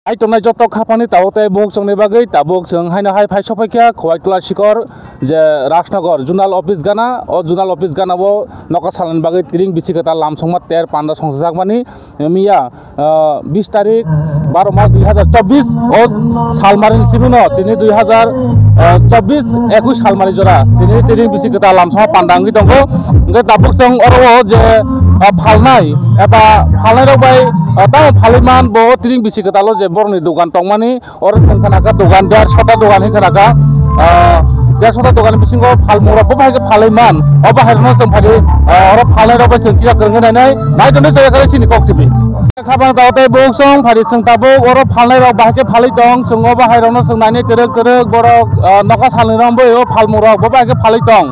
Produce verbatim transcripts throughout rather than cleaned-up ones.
Hai tongnai joto khapangni tabuk tei bukhuk chwngni bagwi tabuk chwng haino hai phai sokphaikha Khowai Tula Sikor je Rajnagar Zonal Office gana, o Zonal Office gana o nokha salni bagwi tiring bisi kwtal lamsongma ter panda songchajakmani miya, ah, bis tarik baro mas dui hazar chobbish o salmarini simi no tini dui hazar chobbish ekush salmari jora tini tiring bisi kwtal lamsongma panda wngwi tongo. Hwnkhe tabuk chwng oro o je, ah, phalnai eba phalnairok bai, ah, tamo phalwi man bo o tiring bisi kwtalo je borokni dogan tongmani oro chwng khna kha dogan, dersho ta dogan hinwi khna kha, ah, dersho ta dogan bisingo phalmung rok bo bahai khe phalwi man. O bahai rokno chwng phai di, ah, oro phalnai rok bai chwng kisa kwrwngwi nainai, nai tongwi chaya khe chini Kok T V. Khabang tao tei bukhuk song phai di chwng tabuk oro phalnai rok bahai khe phalwi tong, chwng o bahai rokno chwng nainai twrwk twrwk borok, ah, nokha salni rok bo o phalmung rok bo bahai khe phalwi tong.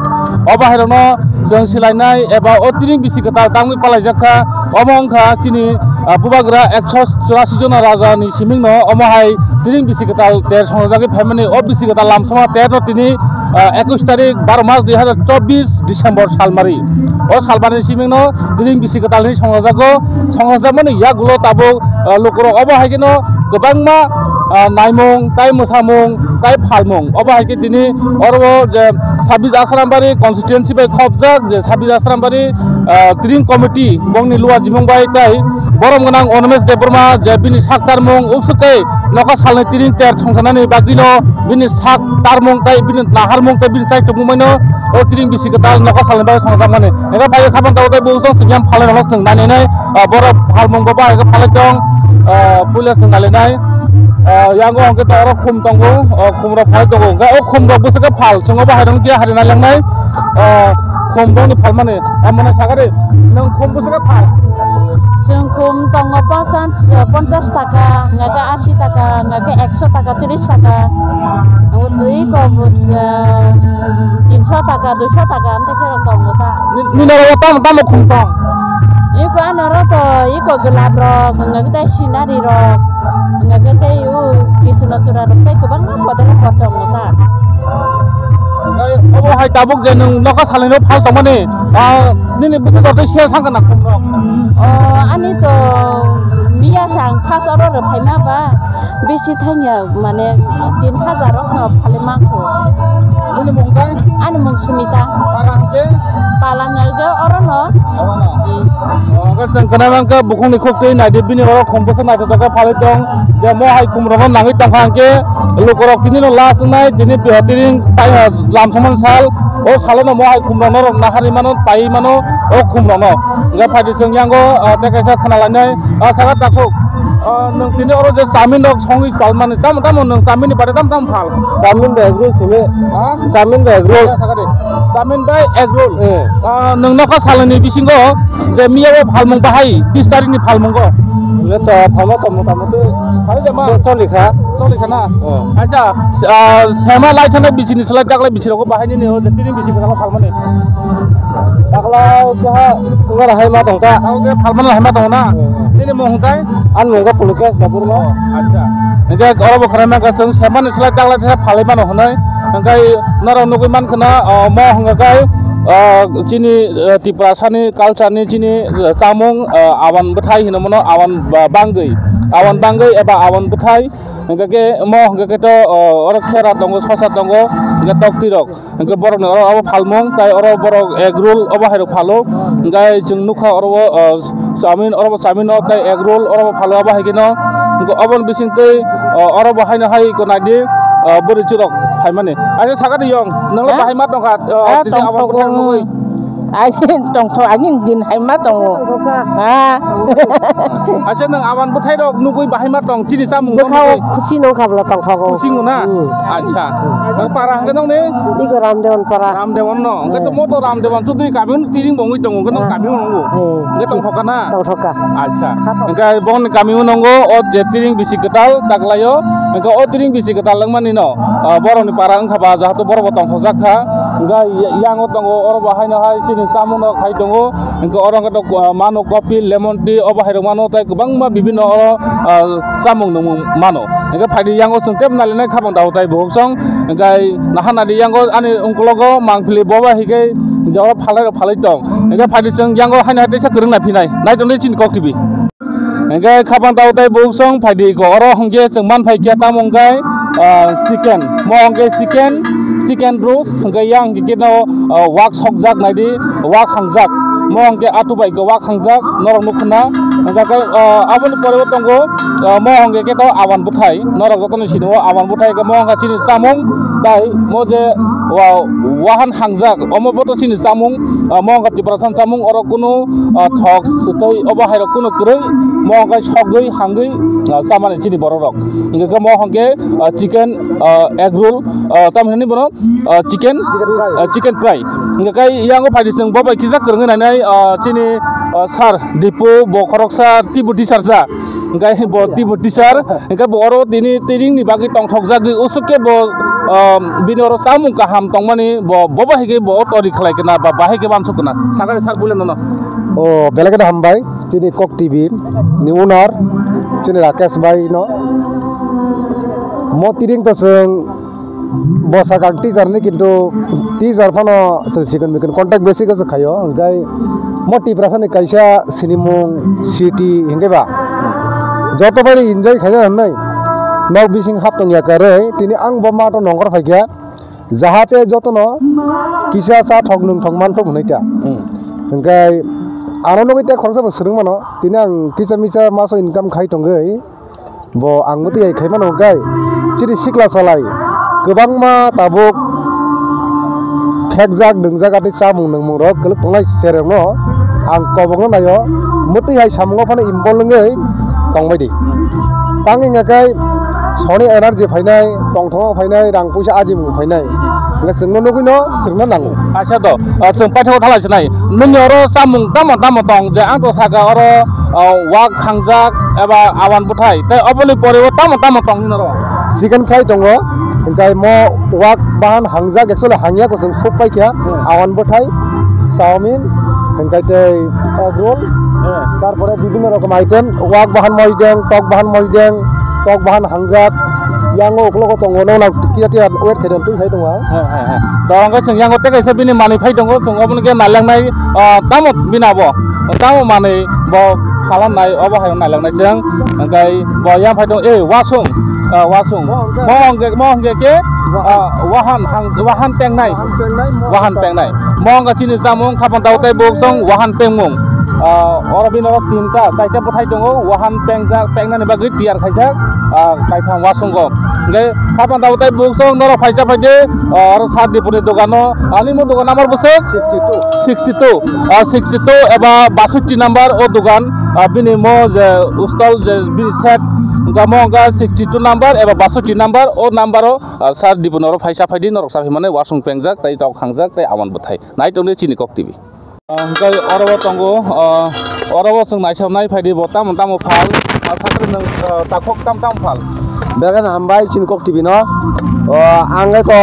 O bahai rokno chwng silainai eba o tiring bisi kwtal tangwi palaijak kha, omo wngkha chini, ah, bubagra ekso churasi jona raja ni siming no omo hai tiring bisi kwtal ter songjagwi phaimani o bisi kwtal lamsama ter no tini, ah, ekush tarik baro mas dui hazar chobbish December salmari. O salmari ni siming no tiring bisi kwtal ni songjago, songjakmani yagulo tabuk, ah, lukurok obo hai kheno kwbangma, ah, naimung tai mwsamung tai phalmung obo hai khe tini oro je Sabis Asrambari constituency bai khopjak je Sabis Asrambari, ah, Tring Committee bongni luwa jimung bai tai borom gwnang Onomesh Debbarma je bini sak tarmung upsuk tei nokha salni tiring ter songsanani bagwino bini sak tarmung tai bini naharmung tai bini chaitukmung baino o tiring bisi kwtal nokha salni bagwi songjakmani. Ega bai khabang tabo tai bo usok siyam phalai rok chwng nani nai, ah, borok phalmung bo bai khe phalai tong, ah, puila chwng nali nai. Ah, yango hwnkhe to oro khum tongo, ah, khum rok phalai tongo. Hwnkhe o khum rok bwswk khe phal chwng o bahai rok khe hari nai langnai. Ah, khum rok ni phalmani. Amoni sakari nwng khum bwswk khe phal. Chwng khum tongo ponchas, ponchas taka, hwnga khe ashi taka, hwnga khe ekso taka, tris taka, iko, eh, tinso taka, duiso taka, amtwi khe rok tongo ta. Ni, nini oro tamo, tamo khum tong? Iko ano oro to, iko gwlap rok, hwnga khe tei sinari rok, hwnga khe tei o Krishna chura rok tei kwbangma kotor kotor tongo ta. Obo hai tabuk je nwng nokha salino phal tongmani, ah, nini bwswk joto share thang kana khum rok? O, ani to miya sa ang first oro rw phaima ba, bisi thangya mane tin hazar rok no phalwi mangkho. Nini mung tang? Ani mung Sumita. Para hwnkhe? Pala hwnkhe oro no. Oro no. Hmm. O, hwnkhe chwng khna mankha bukhukni khuk twi naidi bini oro khum bwswk naithotok khe phalwi tong. Je mo hai khum rokno nangwi tongkha hwnkhe lukurok tini no last wngnai tini tiring tai lamsokmani sal. O salo no mo hai khum rokno rok naharwi mano, paiwi mano o khum rokno. Hwnkhe phaidi chwng yango, ah, tei kaisa khna lainai, ah, saka takhuk. Ah, nwng tini oro je chowmin rok songwi palmani, tamo tamo nwng chowmin ni bare tamo tamo phal? Chowmin bai egg roll sini. Ha? Chowmin bai egg roll. Saka de. Chowmin bai egg roll. Eh. Ah, nwng nokha salni bisingo je miya o phalmung bahai, bis tarik ni phalmungo. Ino to tamo to mota moti. Hai jama. Cho-, choli kha. Choli kha na? Eh. Acha, ah, sema lai thana bisini slai taklai bisirok bahai nini o je tini bisi kha phalmani. Takla keha ngar hai ma tong ta. Tao ke phalmani hai ma tong na. Hmm. Nini mung hwnkhe? Ani mung khe Pulukes Debbarma. Acha. Hwnkhe oro bo khwnai mankha chwng semani slai takla se phalwi mano hwnwi. Hwnkhe norok nugwi mankha na, o, mo hwnkhe, o, chini, o, Tiprasani culture ni chini, o, chamung, o, awan bwthai hinwi mano, awan ba-, bangwi. Awan bangwi eba awan bwthai. Hwnkhe khe mo hwnkhe khe to, o, oro khera tongo, sosa tongo, hwnkhe toktwi rok. Hwnkhe borokni oro abo phalmung, tai oro borok egg roll obo hai rok phalo. Hwnkhe chwng nukha oro o, o, chowmin, oro bo chowmin o, tai egg roll oro bo phalo, abo hai kheno. Hwnkhe oboni bisingtwi, o, oro bo haino hai ko naidi, o, bwrwi chwrok phaimani. Acha sakani yong, nangla bahai ma tongkha, o, tini abo tongthogo. Ani tongtho, ani din hai ma tongo. Ha? Acha nwng awan bwthai rok nugwi bahai ma tong, chini chamung bwkha o nugwi. Khusi nungkha bwla tongthogo. Khusi ngu na? Hmm. Acha. Nwng para hwnkhe nongni? Iko Ramdewan para. Ramdewan no. Hwnkhe to mo to Ramdewan Chaudhary kami o tiring bo wngwi tongo, hwnkhe nong kami o nongo. Hmm. Hwnkhe tongthokha na? Tongthokha. Acha. Hwnkhe bongni kami o nongo, o je tiring bisi kwtal taklaio. Hwnkhe o tiring bisi kwtal wngmani no, ah, borokni para wngkha ba, jahato borok bo tongthokjak kha. Hwnkhe yango tongo, oro bo haino hai chini chamung no khai tongo. Hwnkhe oro hwnkhe to, ah, mano coffee, lemon tea, obo hai rok mano, tei kwbangma bibinno oro, ah, chamung nungmung mano. Hwnkhe phaidi yango chwng tebo nailainai khabang dago tai bukhuk song. Hwnkhe naha naidi yango ani ungkologo mangpili boba hwnkhe je oro phalnai rok phalwi tong. Hwnkhe phaidi chwng yango haino hai teisa kwrwng nai phinai. Nai tongdi chini Kok T V. Hingke khapang tao tei buk song phaidi ko oro hingke chwng man phai khe tamo hingke, ah, chicken. Mo hingke chicken, chicken roast hingke yang hingke no, ah, wak sokjak naidi, wak hangjak. Mo hingke atu bai ko wak hangjak norok nukho na. Hingke, ah, aboni pore bo tongo, ah, mo hingke khe to awan bwthai. Norok jotono sini o awan bwthai hingke mo hingke chini chamung tai mo je wa-, wahan hangjak. Omo bo to chini chamung, ah, mo hingke Tiprasa ni chamung oro kunu, ah, thok tei obo hai rok kunu kwrwi mo hingke sogwi hangwi, ah, chamani chini borok rok. Hingke khe mo hingke, ah, chicken, ah, egg roll, ah, tamo hinwi bono, ah, chicken, Chicken fry. Ah, chicken fry. Hingke khe yango phaidi chwng bo bai kisa kwrwngwi nainai, ah, chini, ah, sir Dipu bo khoroksa Tibu teacher sa. Hingke bo Tibu teacher, hingke bo oro tini tiringni bagwi tongthokjagwi usuk khe bo, ah, bini oro chamung kaham tongmani bo, bo bahai khe bo tori khlai kena ba bahai khe bansuk kena. Sakani sir bule nono. O, belai kheno hambai, chini Kok T V ni owner, chini Rakesh bhai no. Mo tiring to chwng bwsakang teacher ni, kintu teacher phano chwng sikon mikon contact basic o se khaio, hingkhai mo Tiprasa ni kaisa sinimung city hingkhai ba joto bai enjoy khaina hinwi nok bising hap tongya kwrwi, tini ang bo mato nongkhor phaikha. Jahate jotono kisa cha thok nwng thok man thok hwnwi ta. Hmm. Hingkhai ano nugwi tei khoroksa bo swrwng mano. Tini ang kisa misa maso income khai tongwi bo ang mwtwi hai khai mano hingkhai chini sikla salai kwbangma tabuk phekjak nwngjak ati chamung nwngmung rok kwlwk tongnai cherengno ang kobokno naio mwtwi hai samungo phano involve wngwi tongbai di. Tang wngya khe soni energy phainai, tongthokma phainai, rang puisa ajimung phainai. Hingkhe chwngno nugwino chwngno nango. Aisa do, ah, chwng paithago thalai sinai. Nini oro chamung tamo tamo tong je ang to saka oro, ah, wak hangjak eba awan bwthai. Tei oboni pore o tamo tamo tong nini oro? Chicken fry tongo, hingkhe mo wak bahan hangjak, actually hangya ko chwng soup paikha, hmm, awan bwthai, chowmin, hingkhe tei egg roll, hmm, tarpore bibhinno rokom item, wak bahan moideng, tok bahan moideng, tok bahan hangjak, yango uklogo tongo, nokna kiya tiya wait khaide twi phai tongo ang. He, he, he. To hingkhe chwng yango tei kaisa bini manwi phai tongo, chwng obono khe nailangnai, ah, tamo bini abo, tamo manwi bo phalanai, obo hai nailangnai chwng, hingkhe bo yang phai tongo, eh, wasung, ah, wasung. Mo hingkhe? Mo hingkhe, mo hingkhe khe, wa- ah, wahan hang, wahan pengnai. Wahan pengnai, mo Wahan hingkhe? Pengnai. Mo hingkhe chini chamung, khapang tao tei buk song wahan pengmung. Ah, oro bini oro tinta, chaita bwthai tongo, wahan pengjak, pengnani bagwi tiyar khaijak, ah, kaitham wasungo. Hingkhe khapang tao tei buk song norok phaisa phaide, ah, oro sir Dipuni dogano, ani mo dogan number bwswk? Sixty two. Sixty two. Ah, sixty two eba basotti number o dogan, ah, bini mo je stall je bini set, hingkhe mo hingkhe sixty two number eba basotti number o number o, ah, sir Dipuni oro phaisa phaidi norok chaphimani wasung pengjak tei tok hangjak tei awan bwthai. Nai tongdi chini Kok T V. Ah, hingkhe oro bo tongo, ah, oro bo chwng naisok nai phaidi bo tamo tamo phal, ah, sakhe nwng, ah, takhuk tamo tamo phal. Belai kheno hambai chini Kok T V no. O, ang khe to,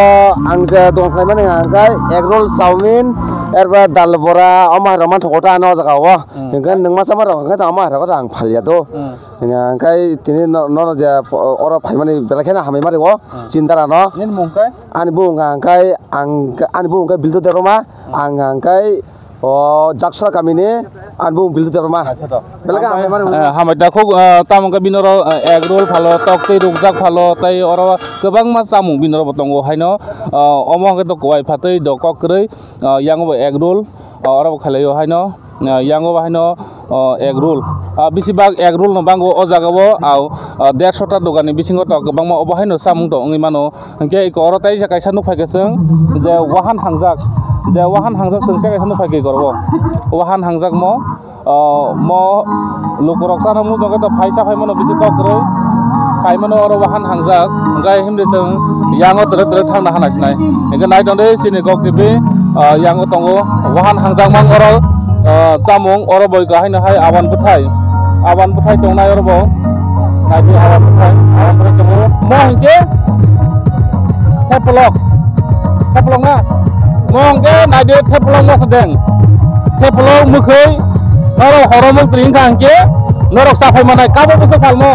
ang je dogan khlaimani hingkhe egg roll, chowmin, erpore dal bora, omo hai rok manthogo ta ano o jaga o. Hmm. Hingkhe nwng ma chama rok hingkhe to omo hai rok ang phalya do. Hmm. Hingkhe tini no, no je oro phaimani belai kheno hambai mani o, hmm, chini dara no. Nini mung khe? Ani bumung hingkhe ang, ani bumung khe Biltu Debbarma, hmm, ang hingkhe o Jaksora kamini, ani bumung Biltu Debbarma. Acha to. Belai khe hambai mani. Eh, hambai da khuk, eh, tamo khe bini oro, eh, egg roll phalo, tok twi rukjak phalo, tei oro kwbangma chamung bini oro bo tongo haino, eh, omo hwnkhe to kwbai phatwi do kok kwrwi, eh, yang bo egg roll, eh, oro bo khailai o haino, eh, yang bo haino, eh, egg roll. Ah, bisi bak egg roll no bango o jaga o, au, ah, dershota dogan ni bisingo to kwbangma obo haino chamung to wngwi mano. Hingkhe eko oro teisa kaisa nukphai khe chwng je wahan hangjak, je wahan hangjak chwng tei kaisa nukphai khe eko oro wahan hangjak mo, o, mo lukurok chana mujungkhe to phai cha phai mano bisi kok kwrwi, khai mano oro wahan hangjak, hingkhe himdi chwng yango twrwk twrwk thangna hana sinai. Hingkhe nai tongdi chini Kok T V, o, yango tongo wahan hangjak mang oro, o, chamung oro boi kahaino hai awan bwthai, awan bwthai tongnai oro bo. Naidi awan bwthai, awan bwthai tongo. Mo hingke thepolok. Thepolok na? Mo hingke naidi thepolok mo sedeng. Thepolok mwkhwi norok horo mantri wngkha hingke norok chaphai manai kabo bwswk phalmo?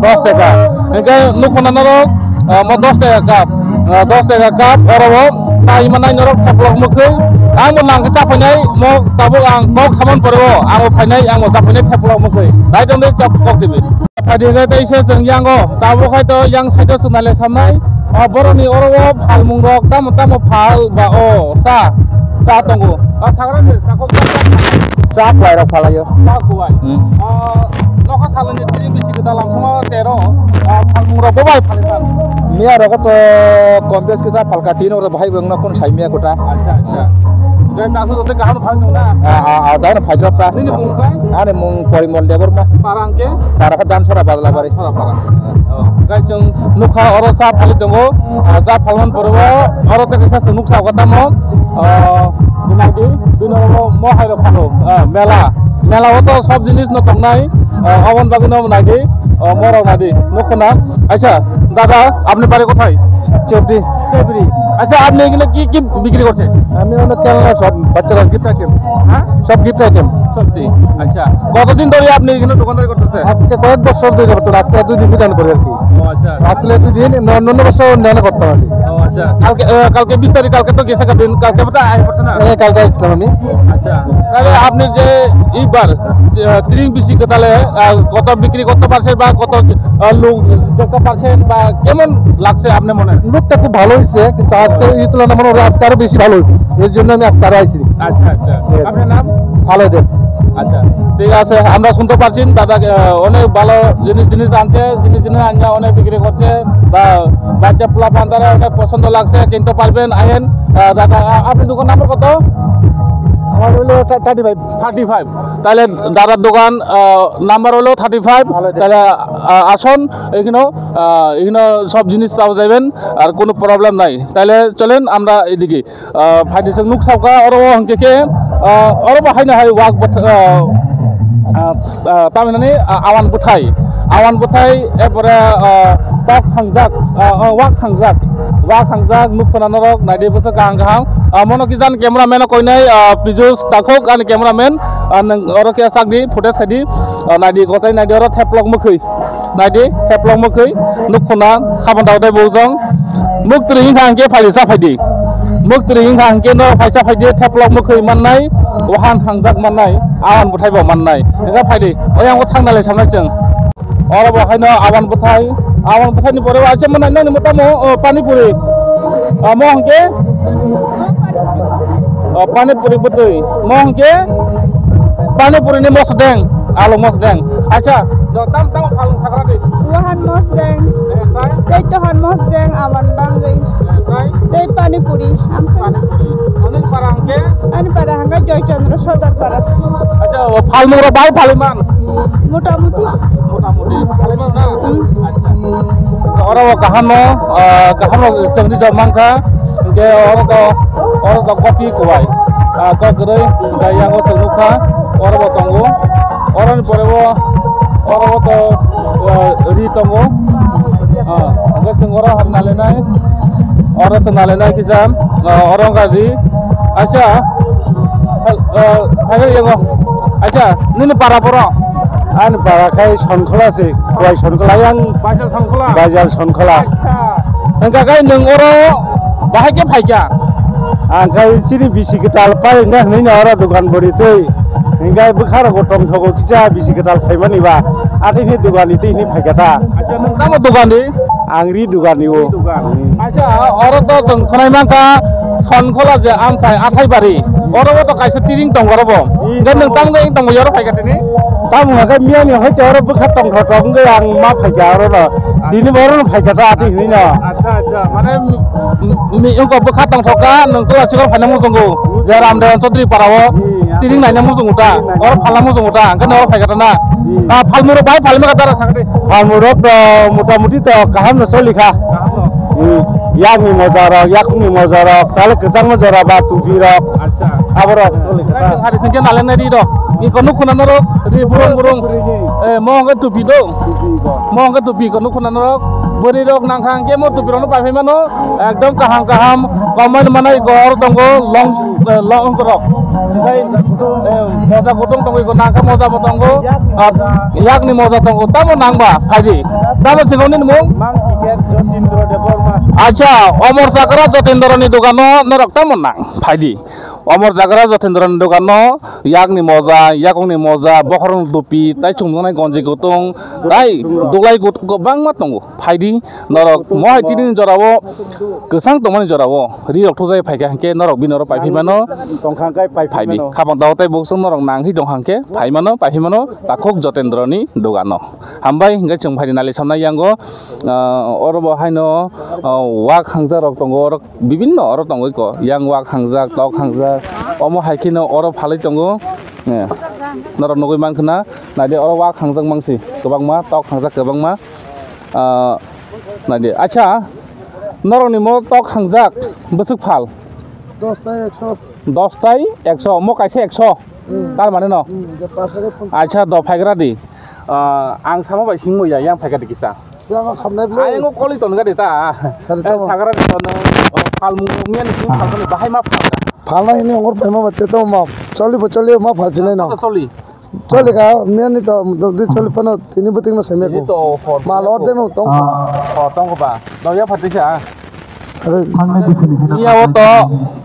Dos taka. Hingke nukhuna norok, ah, mo dos taka cup. Ah, dos taka cup oro bo tai manai norok thepolok mwkhwi. Ang bo nang khe cha phainai, mo tabuk ang kok saman pore o, ang bo phainai, ang bo cha phainai theplok mokoi. Dai tong dei chap kok dibi. Phaidi khe tei se chwng yang o, tabuk khai to yang side o chwng nai le samnai. O borok ni oro o phalmung rok tamo tamo phal ba o cha, cha tongo. O sagra ni sakok cha kwlai rok phalaio. Cha kwlai. Hmm. O nokha saloni tini bisi kwtal lamsama tero, o phalmung rok bo bai phalai man. Miya rogo to kom bes kisa phalka tino bahai bwng no kun sai miya kota. Acha, acha. Dai ta so te kaham phal na. A, a, a, dai na phajra ta. Nini mung kai? Ani mung Porimol Debbarma. Parang ke? Para ka dan sora badla bari. Sora para. Oh, guys, chwng nukha oro cha phali tongo. Ah, cha phalman pore o oro te kaisa chwng nuksa o tamo. Ah, bini agi, bini oro mo hai rok phano. Ah, mela. Mela o to sob jinis no tongnai. Ah, obon bagwi no nai di. Ah, mo rok nai di. Nukho na. Acha, dada, apni bari kothai? Chebri. Chebri. Acha, apni egino ki ki bikri korche? Ami ono kelna sob bachcha gift item. Ha? Sob gift item. সত্যি? আচ্ছা, কতদিন ধরে আপনি এখানে দোকানদারি করতেছেন? আজকে কয়েক বছর ধরে করতেন, আজকে দুই দিন দোকান করি আর কি। ও আচ্ছা। আজকে দুই দিন, ন-, অন্য বছর অন্যান্য করতাম আর কি। ও আচ্ছা, কালকে, আহ, কালকে বিশ তারিখ, কালকে তো গেছে দিন, কালকে বোধহয় আয় করছে না? হ্যাঁ, কালকে আসছিলাম আমি। আচ্ছা, তাহলে আপনি যে এইবার, আহ, ত্রিং বিশি তাহলে, আহ, কত বিক্রি করতে পারছেন বা কত, আহ, লোক দেখতে পারছেন বা কেমন লাগছে আপনি মনে হয়? লোকটা খুব ভালো হয়েছে, কিন্তু আজকে এই তুলনায় মনে হয় আজকে আরো বেশি ভালো হইব, এর জন্য আমি আজকে আরো আইছি। আচ্ছা, আচ্ছা। হ্যাঁ। আপনার নাম? আলো দেব। আচ্ছা, ঠিক আছে, আমরা শুনতে পারছি দাদা, আহ, অনেক ভালো জিনিস, জিনিস আনছে, জিনিস, জিনিস আনিয়া অনেক বিক্রি করছে বা বাচ্চা পোলা পান্তারা অনেক পছন্দ লাগছে, কিনতে পারবেন, আহেন। আহ, দাদা, আ-, আপনার দোকান নাম্বার কত? আমার হলো থা-, থার্টি ফাইভ। Thirty five. তাহলে দাদার দোকান, আহ, নাম্বার হলো থার্টি ফাইভ। আলো দেব। তাহলে, আহ, আসুন, এখানেও, আহ, এখানে সব জিনিস পাওয়া যাবেন, আর কোনো প্রবলেম নাই। তাহলে চলেন আমরা এদিকে। Ah, phaidi chwng nuk saukha oro o hwnkhe khe, ah, oro bo haino hai wak bwth-, ah, ah, ah, tamhinani, ah, awan bwthai, awan bwthai, erpore, ah, kok thangjak, ah, ah, wak thangjak, wak thangjak nuk khna norok naidi bwswk kaham kaham. Ah, mono kijan cameraman o koinai, ah, Pijus Takhuk ani cameraman, ah, nwng oro khe sakdi footage khaidi, ah, naidi kotai naidi oro theplok mwkhwi. Naidi, theplok mwkhwi, nuk khuna, khabang dao dai bujong. Muktri hingkha hingke phaidi sa phaidi. Muktri hingkha hingke no phaisa phaidi, theplok mwkhwi mannai, wahan hangjak mannai, awan bwthai bo mannai. Hingkha phaidi, oyang bo thangna lai samnai chwng. Oro bo haino awan bwthai, awan bwthai ni pore bo acha mannai nani motamo, o, pani puri. Amo hingke? O, pani puri bwtwi. Mo hingke? Pani puri ni mosdeng, alu mosdeng. Acha, do tam tam palung sakra di. Wahan mosdeng. Eh, tai? Tei tohan mosdeng, awan bangwi. Eh, tai? Tei pani puri. Amsa. Pani puri. Ani para hingke? Ani para hingke Joy Chandra Sodar para. Acha, o phalmung rok bai phaliman? Motamuti. Motamuti. Phaliman na? Hmm. Acha. Oro o kaham no, ah, kaham no chwngri jok mankha. Hingke oro to, oro to kopi kubai. Ah, kok kwrwi, hingke yango chwng nukha, oro bo tongo. Oroni pore bo, oro bo to, ah, ri tongo. Ah, hingke chwng oro har nalenai, oro chwng nalenai kisa, ah, oro wngkha ri. Acha, hal-, ah, phai yango. Acha, nini para boro? Ani para khai Sonkhola se, kuai Sonkhola yang. Bajal Sonkhola? Bajal Sonkhola. Acha. Hingkha khe nwng oro bahai khe phaikha? Ang khe chini bisi kwtal pai hwnwi hwnwi no oro dogan bwrwi twi. Hingkhe bwkha rok bo tongthogo kisa bisi kwtal phaimani ba. Atwi hwnwi dogan ni twi hwnwi phaikha ta. Acha, nwng tamo dogan ni? Ang ri dogan ni o. Ri dogan. Hmm. Acha, oro to chwng khwnai mankha Sonkhola je amchai Athaibari. Oro bo to kaisa tiring tongo oro bo. Ri tongo. Hingkhe nwng tamo wng tongo oro phaikha tini? Tamo hingkhe miyani hoite oro bwkha tongthok tong wngwi ang ma phaikha oro no. Tini bo oro no phaikha ta atwi hwnwi no. Acha, acha. Mane, mi, mi, mi, wngkha bwkha tongthok kha, nwng tola sikol phaina muchungo. Je Ramdevan Chaudhary para o. Hmm, tiring naina muchungo ta. Tiring naina. Oro phalna muchungo ta. Hingkhe oro phaikha ta na. Hmm. Ah, phalmung rok bai phalma ka dara sakde. Phalmung rok to motamuti to kaham no choli kha. Kaham no. Hmm. Yakni moja rok, yakungni moja rok, tale kwchangma jora ba tupi rok. Acha. Aborok. Hari singke naleng nai ri do. Iko nuk khuna norok ri burung burung. Eh, mo hongke tupi do. Tupi ko. Mo hongke tupi ko nuk khuna norok. Bwrwi rok nangkha hingke mo tupi rok no pai phai mano. Ekdom kaham kaham. Komai manai iko oro tongo long, eh, long rok. Hingke, eh, moja kutung tongo iko nangkha moja bo tongo. Ah, yakni moja tongo. Tamo nangba phaidi. Tamo sikoni mung? Mang tiket Jotindra Debbarma. Acha, Omor Chakra Jotindra ni dogano norok tamo nang phaidi. Omor jagra Jotendra ni dogan no yakni moja, yakongni moja, bokhorokni tupi, tai chumjaknai gonji kutung, tai dulai kutung kwbangma tongo. Phaidi norok mo hai tini jorao kwchang tongmani jorao ri rok thujai phaikha hwnkhe norok bini oro paiphi mano. Tongkha hwnkhe paiphi mano. Phaidi khapang tao tai buksong norok nangwi tongkha hwnkhe phai mano, paiphi mano takhuk Jotendra ni dogan no. Hambai hwnkhe chwng phaidi nali samnai yango, ah, oro bo haino, ah, wak hangjak rok tongo, oro bibinno oro tongwi ko, yang wak hangjak, tok hangjak, omo hai kheno oro phalwi tongo. Eh, norok nugwi mankha na, naidi oro wak hangjak mangsi kwbangma, tok hangjak kwbangma. Ah, naidi, acha, norokni mo tok hangjak bwswk phal? Dos tai ekso. Dos tai ekso, mo kaisa ekso. Hmm. Tar mane no? Hmm, je pash hajar ponchas. Acha, do phaigra di. Ah, ang samo bai singmo ya, yang phaikha di kisa. Yang khamnai bwle. Ayang o koli ton gari ta. Hari tamo. Sagra di ton, oh, phalmung miyan sing phalmani bahai ma phalka. Phalna hini ongor phaima ba te tamo ma. Choli bo choli ma phalchinai no. Choli. Choli ka miyan ni to, to di choli phano tini buting no semya ko. Ini to hor. Ma lor de no tong. Ah. Oh, tong ko ba. Do ya phatisa. Are. Iya o to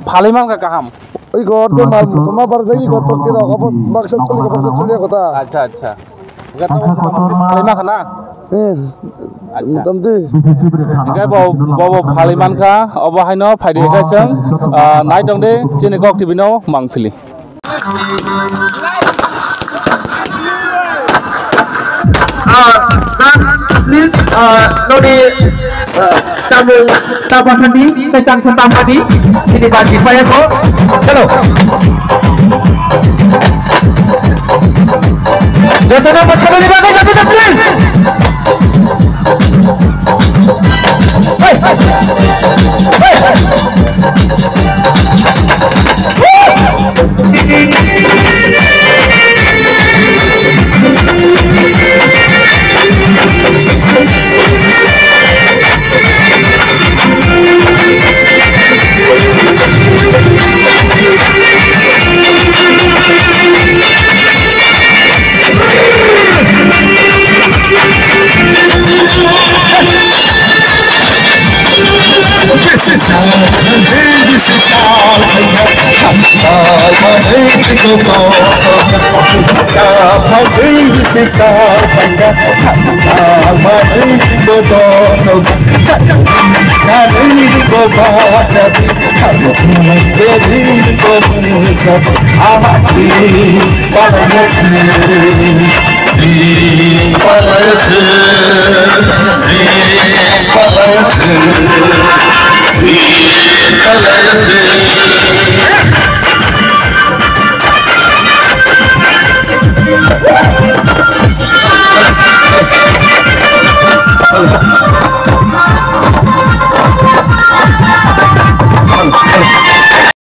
phalai man ka kaham. Oi gor de ma, ma bar jagi ko to kira ko baksa choli ko baksa choli ko ta. Acha, acha. Phalima khana? Eh, acha. Motamoti. Hingke bo, bo, bo phalai mankha, obo haino phaidi hingke chwng, ah, naitong de, chini kok T V no mangphili. Ah, sir, please, ah, noni, ah, tamung. Tabathani, tei tangsa tamani, sini bagi paya ko. Hello. Jotono bwskanani bagwi jotono, please. Hey. Hey. This is our, this is our,